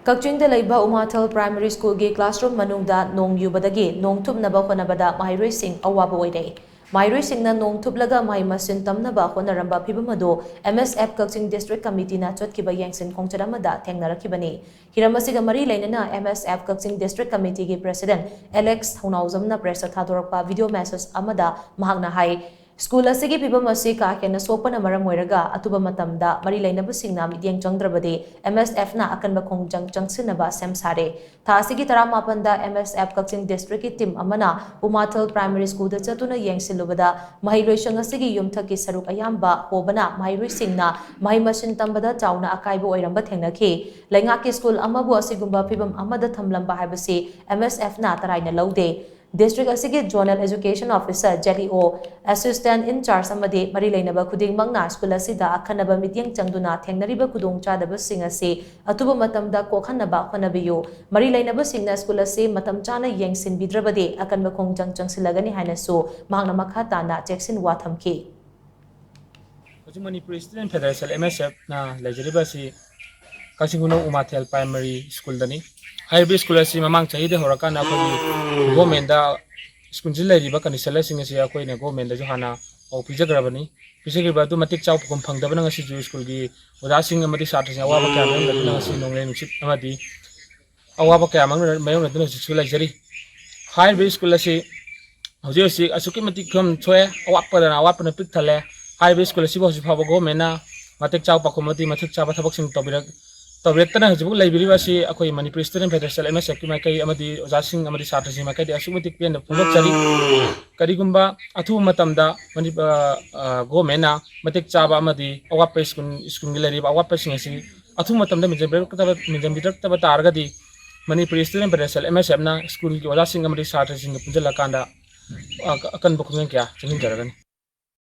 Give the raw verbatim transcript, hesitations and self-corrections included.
ꯀꯛꯆꯤꯡꯗ ꯂꯩꯕ ꯎꯃꯥꯊꯦꯜ ꯄ꯭ꯔꯥꯏꯃꯔꯤ ꯁ꯭ꯀꯨꯜꯒꯤ ꯀ꯭ꯂꯥꯁꯔꯨꯝ ꯃꯅꯨꯡꯗ ꯅꯣꯡ ꯌꯨꯕꯗꯒꯤ ꯅꯣꯡ ꯊꯨꯞꯅꯕ ꯍꯣꯠꯅꯕꯗ ꯃꯍꯩꯔꯣꯏꯁꯤꯡ ꯑꯋꯥꯕ ꯑꯣꯏꯔꯦ꯫ ꯃꯍꯩꯔꯣꯏꯁꯤꯡꯅ ꯅꯣꯡ ꯊꯨꯞꯂꯒ ꯃꯍꯩ ꯃꯁꯤꯡ ꯇꯝꯅꯕ ꯍꯣꯠꯅꯔꯝꯕ ꯐꯤꯚꯝ ꯑꯗꯨ M S F Kakching district ꯀꯃꯤꯇꯤꯅ ꯆꯠꯈꯤꯕ ꯌꯦꯡꯁꯤꯟ ꯈꯣꯡꯆꯠ ꯑꯃꯗ ꯊꯦꯡꯅꯔꯛꯈꯤꯕꯅꯤ꯫ ꯍꯤꯔꯝ ꯑꯁꯤꯒ ꯃꯔꯤ ꯂꯩꯅꯅ M S F Kakching district ꯀꯃꯤꯇꯤꯒꯤ ꯄ꯭ꯔꯦꯁꯤꯗꯦꯟꯠ ꯑꯦꯂꯦꯛꯁ ꯊꯧꯅꯥꯎꯖꯝꯅ ꯄ꯭ꯔꯦꯁꯇ ꯊꯥꯗꯣꯔꯛꯄ ꯚꯤꯗꯤꯑꯣ ꯃꯦꯁꯦꯖ ꯑꯃꯗ ꯃꯍꯥꯛꯅ ꯍꯥꯏ, ꯁ꯭ꯀꯨꯜ ꯑꯁꯤꯒꯤ ꯐꯤꯚꯝ ꯑꯁꯤ ꯀꯥ ꯍꯦꯟꯅ ꯁꯣꯛꯄꯅ ꯃꯔꯝ ꯑꯣꯏꯔꯒ ꯑꯊꯨꯕ ꯃꯇꯝꯗ ꯃꯔꯤ ꯂꯩꯅꯕꯁꯤꯡꯅ ꯃꯤꯠꯌꯦꯡ ꯆꯪꯗ꯭ꯔꯕꯗꯤ M S F ꯅ ꯑꯀꯟꯕ ꯈꯣꯡꯖꯪ ꯆꯪꯁꯤꯟꯅꯕ ꯁꯦꯝ ꯁꯥꯔꯦ꯫ ꯊꯥ ꯑꯁꯤꯒꯤ ꯇꯔꯥꯃꯥꯄꯟꯗ M S F ꯀꯛꯆꯤꯡ ꯗꯤꯁꯇ꯭ꯔꯤꯛꯀꯤ ꯇꯤꯝ ꯑꯃꯅ ꯎꯃꯥꯊꯦꯜ ꯄ꯭ꯔꯥꯏꯃꯔꯤ ꯁ꯭ꯀꯨꯜꯗ ꯆꯠꯇꯨꯅ ꯌꯦꯡꯁꯤꯜꯂꯨꯕꯗ ꯃꯍꯩꯂꯣꯏꯁꯪ ꯑꯁꯤꯒꯤ ꯌꯨꯝꯊꯛꯀꯤ ꯁꯔꯨꯛ ꯑꯌꯥꯝꯕ ꯍꯣꯕꯅ ꯃꯍꯩꯔꯣꯏꯁꯤꯡꯅ ꯃꯍꯩ ꯃꯁꯤꯡ ꯇꯝꯕꯗ ꯆꯥꯎꯅ ꯑꯀꯥꯏꯕ ꯑꯣꯏꯔꯝꯕ ꯊꯦꯡꯅꯈꯤ꯫ ꯂꯩꯉꯥꯛꯀꯤ ꯁ꯭ꯀꯨꯜ ꯑꯃꯕꯨ ꯑꯁꯤꯒꯨꯝꯕ ꯐꯤꯚꯝ ꯑꯃꯗ ꯊꯝꯂꯝꯕ ꯍꯥꯏꯕꯁꯤ M S F ꯅ ꯇꯔꯥꯏꯅ ꯂꯧꯗꯦ꯫ ꯗꯤꯁꯇ꯭ꯔꯤꯛ ꯑꯁꯤꯒꯤ zonal education officer, Z E ꯑꯣ, ꯑꯦꯁꯤꯁꯇꯦꯟꯠ ꯏꯟꯆꯥꯔꯖ ꯑꯃꯗꯤ ꯃꯔꯤ ꯂꯩꯅꯕ ꯈꯨꯗꯤꯡꯃꯛꯅ ꯁ꯭ꯀꯨꯜ ꯑꯁꯤꯗ ꯑꯈꯟꯅꯕ ꯃꯤꯠꯌꯦꯡ ꯆꯪꯗꯨꯅ ꯊꯦꯡꯅꯔꯤꯕ ꯈꯨꯗꯣꯡꯆꯥꯗꯕꯁꯤꯡ ꯑꯁꯤ ꯑꯊꯨꯕ ꯃꯇꯝꯗ ꯀꯣꯛꯍꯟꯅꯕ ꯍꯣꯠꯅꯕꯤꯌꯨ꯫ ꯃꯔꯤ ꯂꯩꯅꯕꯁꯤꯡꯅ ꯁ꯭ꯀꯨꯜ ꯑꯁꯤ ꯃꯇꯝ ꯆꯥꯅ ꯌꯦꯡꯁꯤꯟꯕꯤꯗ꯭ꯔꯕꯗꯤ ꯑꯀꯟꯕ ꯈꯣꯡꯖꯪ ꯆꯪꯁꯤꯜꯂꯒꯅꯤ ꯍꯥꯏꯅꯁꯨ ꯃꯍꯥꯛꯅ ꯃꯈꯥ ꯇꯥꯅ ꯆꯦꯛꯁꯤꯟꯋꯥ ꯊꯝꯈꯤ꯫ ꯍꯧꯖꯤꯛ Manipur student federation, M S F ꯅ ꯂꯩꯖꯔꯤꯕ ꯑꯁꯤ ꯀꯛꯆꯤꯡ ꯈꯨꯅꯧ ꯎꯃꯥꯊꯦꯜ ꯄ꯭ꯔꯥꯏꯃꯔꯤ ꯁ꯭ꯀꯨꯜꯗꯅꯤ꯫ ꯍꯥꯏꯔꯤꯕ ꯁ꯭ꯀꯨꯜ ꯑꯁꯤ ꯃꯃꯥꯡ ꯆꯍꯤꯗꯒꯤ ꯍꯧꯔꯀꯥꯟꯗ ꯑꯩꯈꯣꯏꯒꯤ ꯒꯣꯔꯃꯦꯟꯗ ꯁ꯭ꯀꯨꯜꯁꯤ ꯂꯩꯔꯤꯕ ꯀꯟꯗꯤꯁꯟꯁꯤꯡ ꯑꯁꯤ ꯑꯩꯈꯣꯏꯅ ꯒꯣꯔꯃꯦꯟꯗꯁꯨ ꯍꯥꯟꯅ ꯄꯥꯎ ꯄꯤꯖꯈ꯭ꯔꯕꯅꯤ꯫ ꯄꯤꯖꯈ꯭ꯔꯤꯕ ꯑꯗꯨ ꯃꯇꯤꯛ ꯆꯥꯕ ꯐꯪꯐꯝ ꯐꯪꯗꯕꯅ ꯉꯁꯤꯁꯨ ꯁ꯭ꯀꯨꯜꯒꯤ ꯑꯣꯖꯥꯁꯤꯡ ꯑꯃꯗꯤ ꯁꯥꯇ꯭ꯔꯁꯤꯡ ꯑꯋꯥꯕ ꯀꯌꯥ ꯃꯥꯌꯣꯛꯅꯗꯨꯅ ꯉꯁꯤ ꯅꯣꯡꯂꯩ ꯅꯨꯡꯁꯤꯠ ꯑꯃꯗꯤ ꯑꯋꯥꯕ ꯀꯌꯥ ꯃꯥꯌꯣꯛꯅ-, ꯃꯥꯌꯣꯛꯅꯗꯨꯅ ꯍꯧꯖꯤꯛꯁꯨ ꯂꯩꯖꯔꯤ꯫ ꯍꯥꯏꯔꯤꯕ ꯁ꯭ꯀꯨꯜ ꯑꯁꯤ ꯍꯧꯖꯤꯛ ꯍꯧꯖꯤꯛ ꯑꯁꯨꯛꯀꯤ ꯃꯇꯤꯛ ꯐꯤꯕꯝ ꯁꯣꯛꯑꯦ, ꯑꯋꯥꯠꯄꯗꯅ ꯑꯋꯥꯠꯄꯅ ꯄꯤꯛ ꯊꯜꯂꯦ꯫ ꯍꯥꯏꯔꯤꯕ ꯁ꯭ꯀꯨꯜ ꯑꯁꯤꯕꯨ ꯍꯧꯖꯤꯛ ꯐꯥꯎꯕ ꯒꯣꯔꯃꯦꯟꯅ ꯃꯇꯤꯛ ꯆꯥꯕ ꯄꯥꯎꯈꯨꯝ ꯑꯃꯗꯤ ꯃꯇꯤꯛ ꯆꯥꯕ ꯊꯕꯛꯁꯤꯡ ꯇꯧꯕꯤꯔꯛ-, ꯇꯧꯕꯤꯔꯛꯇꯅ ꯍꯧꯖꯤꯛꯐꯥꯎ ꯂꯩꯕꯤꯔꯤꯕ ꯑꯁꯤ ꯑꯩꯈꯣꯏ Manipur student federation, M S F ꯀꯤ ꯃꯥꯏꯀꯩ ꯑꯃꯗꯤ ꯑꯣꯖꯥꯁꯤꯡ ꯑꯃꯗꯤ ꯁꯥꯇ꯭ꯔꯁꯤꯡ ꯃꯥꯏꯀꯩꯗꯒꯤ ꯑꯁꯨꯛꯀꯤ ꯃꯇꯤꯛ ꯄꯦꯟꯗꯕ ꯐꯣꯡꯗꯣꯛꯆꯔꯤ꯫ ꯀꯔꯤꯒꯨꯝꯕ ꯑꯊꯨꯕ ꯃꯇꯝꯗ ꯃꯅꯤ-, ꯑ, ꯑ, ꯒꯣꯔꯃꯦꯟꯅ ꯃꯇꯤꯛ ꯆꯥꯕ ꯑꯃꯗꯤ ꯑꯋꯥꯠꯄ ꯁ꯭ꯀꯨꯜ, ꯁ꯭ꯀꯨꯜꯒꯤ ꯂꯩꯔꯤꯕ ꯑꯋꯥꯠꯄꯁꯤꯡ ꯑꯁꯤ ꯑꯊꯨꯕ ꯃꯇꯝꯗ ꯃꯦꯟꯁꯤꯟꯕꯤꯔꯛꯇꯕ, ꯃꯦꯟꯁꯤꯟꯕꯤꯔꯛꯇꯕ ꯇꯥꯔꯒꯗꯤ Manipur student federation, M S F ꯅ ꯁ꯭ꯀꯨꯜꯒꯤ ꯑꯣꯖꯥꯁꯤꯡ ꯑꯃꯗꯤ ꯁꯥꯇ꯭ꯔꯁꯤꯡꯒ ꯄꯨꯟꯁꯤꯜꯂꯀꯥꯟꯗ, ꯑ, ꯑꯀꯟꯕ ꯈꯣꯡꯖꯪ ꯀꯌꯥ ꯆꯪꯁꯤꯟꯖꯔꯒꯅꯤ꯫